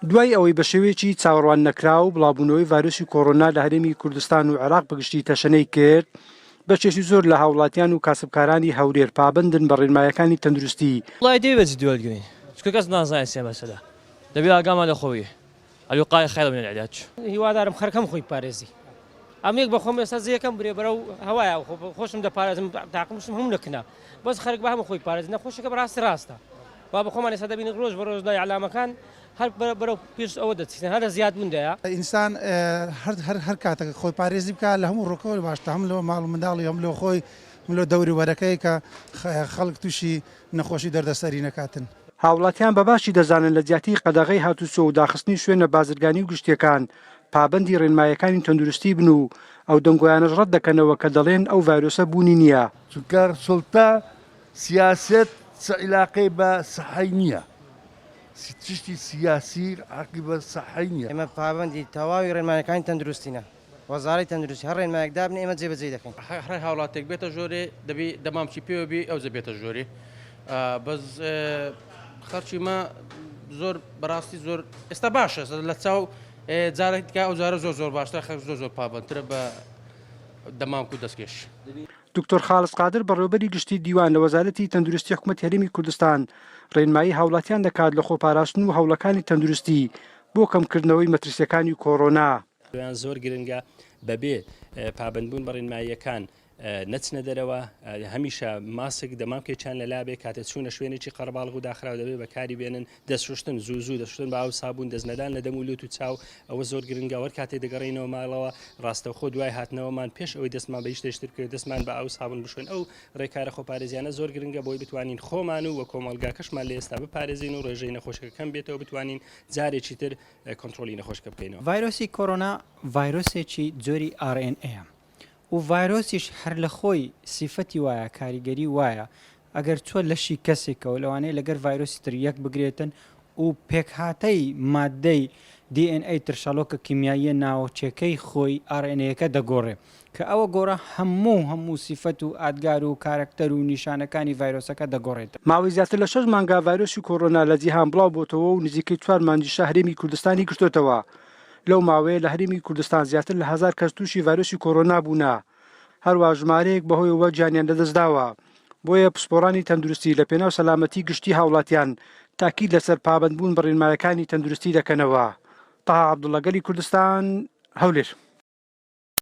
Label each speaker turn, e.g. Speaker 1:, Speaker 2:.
Speaker 1: دوای ئەوەی بە شێوەیەکی چاوەڕوان نەکراو بڵاوبوونەوەی ڤایرۆسی کۆرۆنا لە هەرێمی کوردستان و عێراق بەگشتی تەشەنەی کرد، بەشێکی زۆر لە هاوڵاتیان و کاسبکارانی هەولێر پابەندن بە ڕێنمایەکانی تەندروستی.
Speaker 2: وەڵای دەبێ بە جدی وەرگرین چونکە کەس نازانێ چیە مەسەلە دەبێ ئاگامان لە خۆ بێ الوقایە خیر من العلاج.
Speaker 3: هیوادارم خەرک هەم خۆی بپارێزی ئەم یەک بەخۆم ئێستا زێکەم برێ بەرەو هەوایە خۆشم دەپارێزم تاقمشم هەموو لە کنە بەس خەرک بە هەموو خۆی پارێز نەخۆشەکە بەڕاستی ڕاستە وا بە خۆمان ئێستا دەبینین ڕۆژ بە ڕۆژ لە ئیعلامەکان هەر بەرەو پێش ئەوە دەچین هەر لە زیادبووندایە.
Speaker 4: ئینسان هەر هەر هەر کاتێک خۆی پارێزی بکات لە هەموو ڕووکەوە باشترە هەم لۆ ماڵ و منداڵی هەم لۆ خۆی هەم لۆ دەور و بەرەکەی کە خەڵک تووشی نەخۆشی دەردەسەری نەکاتن.
Speaker 1: هاوڵاتیان بە باشی دەزانن لە جیاتی قەدەغەی هاتوچۆ و داخستنی شوێنە بازرگانی و گشتییەکان پابەندی ڕێنماییەکانی تەندروستی بن و ئەو دەنگۆیانەش ڕەت دەکەنەوە کە دەڵێن ئەو ڤایرۆسە بوونی نییە.
Speaker 5: چونکە سوڵتە سیاسەت چ عیلاقەی بە سەحەی نییە، چشتی سیاسی حەقی بە سەحەی نییە.
Speaker 6: ئێمە پابەندی تەواوی ڕێنمایەکانی تەندروستینە، وەزارەی تەندروستی هەر ڕێنمایەک دابنێ ئێمە جێبەجێی دەکەین.
Speaker 7: هەر هاوڵاتیەک بێتە ژۆرێ دەبی دەمامکی پێوە بی ئەوجە بێتە ژۆرێ بەس خەرکی مە زۆر بەڕاستی زۆر ئێستا باشە لە چاو جارێک ئەو جارە زۆر زۆر باشتر خەرک زۆر زۆر پابەندترە بە دەمامک و دەستکێش.
Speaker 1: دکتۆر خاڵس قادر بەڕێوەبەری گشتی دیوان لە وەزارەتی تەندروستی حکومەتی هەرێمی کوردستان ڕێنمایی هاوڵاتیان دەکات لە خۆپاراستن و هەوڵەکانی تەندروستی بۆ کەمکردنەوەی مەترسیەکانی کۆرۆنا.
Speaker 8: بۆیان زۆر گرنگە بەبێ پابەندبوون بە ڕێنماییەکان نەچنە دەرەوە، هەمیشە ماسک دەمامکێکیان لەلابێ، کاتێ چوونە شوێنێکی قەرەباڵغ و داخراو دەبێ بەکاری بێنن، دەست شوشتن زوو زوو دەست شوشتن بە ئاو سابوون، دەست نەدان لە دەم و لوت و چاو، ئەوە زۆر گرنگە، وەر کاتێ دەگەڕێینەوە ماڵەوە ڕاستەوخۆ دوای هاتنەوەمان پێش ئەوەی دەستمان بە هیچ شتێکی تر بکەوێت دەستمان بە ئاو سابوون بشۆین، ئەو ڕێکارە خۆپارێزیانە زۆر گرنگە بۆی بتوانین خۆمان و کۆمەڵگاکەشمان لە ئێستا بپارێزین و ڕێژەی نەخۆشەکە کەم بێتەوە بتوانین جارێکی تر کۆنترۆلی نەخۆشەکە بکەینەوە.
Speaker 9: ڤایرۆسی کۆرۆنا ڤایرۆسێکی جۆری RNA یە و ڤایرۆسیش هەر لە خۆی سیفەتی وایە کاریگەری وایە ئەگەر چوە لەشی کەسێکەوە لەوانەیە لەگەر ڤایرۆسی تر یەک بگرێتن و پێکهاتەی ماددەی DNA ترشەڵۆکە کیمیاییە ناوەکیەکەی خۆی RNA یەکە دەگۆڕێ کە ئەوە گۆڕا هەموو هەموو سیفەت و ئادگار و کارەکتەر و نیشانەکانی ڤایرۆسەکە دەگۆڕێت.
Speaker 1: ماوەی زیاتر لە شەش مانگە ڤایرۆسی کۆرۆنا لە جیهان بڵاوبۆتەوە و نزیکەی چوار مانگیشە هەرێمی کوردستانی گرتۆتەوە. لەو ماوەیە لە هەرێمی کوردستان زیاتر لە هەزار کەس تووشی ڤایرۆسی کۆرۆنا بوونە، هەروا ژمارەیەک بەهۆیەوە گیانیان لەدەستداوە. بۆیە پسپۆڕانی تەندروستی لە پێناو سەلامەتی گشتی هاوڵاتیان تاکید لەسەر پابەندبوون بە ڕێنمایەکانی تەندروستی دەکەنەوە. تەها عەبدوڵا، گەلی کوردستان، هەولێر.